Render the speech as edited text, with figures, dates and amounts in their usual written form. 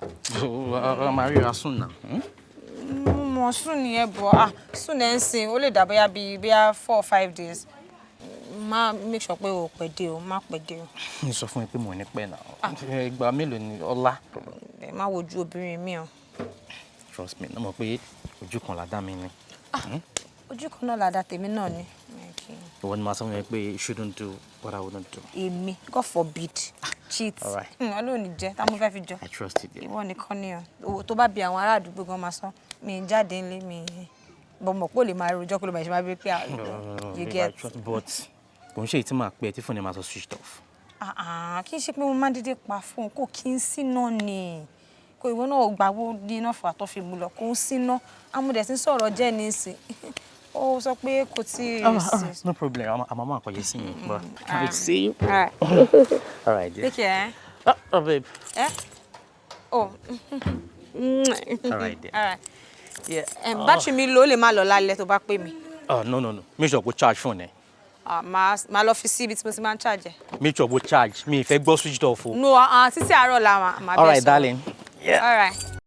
A máa ríra soon now. Hmm? Mo mọ̀ soon nìyẹn bọ̀, ah, soon ẹ̀ ń sìn, ó lè dà bóyá bíi bóyá 4 or 5 days. Má make sure pé o pẹ́ dé o, má pẹ́ dé o. Mo sọ fún ẹ pé mo ní pẹ́ náà. Ìgbà mélòó ni ọlá? Ẹ má wojú obìnrin mi o. Trust me, náà mọ̀ pé ojú kan làdá mi ni. Ojú kan náà làdá tèmi náà ni. Ìwọ ni màá sọ fún mi pé you shouldn't do what I wouldn't do. Èmi, God forbid, cheat. All right. Ọlọ́run ní jẹ́, tá mo fẹ́ fi jọ. I trust you, dear. Ìwọ nìkan ni o. Tó bá bi àwọn ará àdúgbò gan máa sọ, mi ń jáde ńlé mi. Bọ̀ mọ̀ pé ó lè máa rojọ́ kó ló máa ṣe máa bí pé No, no, no, you babe, I get. trust, but kò ń ṣe èyí tí màá pè ẹ́ tí fóònù ẹ̀ máa sọ switched off. Ah ah, kì í ṣe pé mo máa ń dédé pa fóònù, kò kí n síná ni. Kò ìwọ náà gbàgbó ní iná fún àtọ́ fi mú lọ, kò ń síná. Amúdẹ̀ tí ń sọ̀rọ̀ jẹ́ nísìn. Ó sọ pé kò tí ì sí. No problem. I'm a man sí yẹn, but I can't wait to see you. All right. All right, dear. Take care. Oh, oh, babe. Eh? Oh. All right, dear. All right. Yeah. Battery mi ló lè má lọ lálẹ́ tó bá pè mí. Oh, no, no, no. Make sure kó charge phone ẹ. Ah, máa lọ fi sí ibi tí mo ti máa ń charge ẹ̀. Make sure kó charge. Mi ì fẹ́ gbọ́ switched off o. No, ah, títí àárọ̀ la máa All bẹ́ẹ̀ right, sọ̀rọ̀. Darling. Yeah. All right.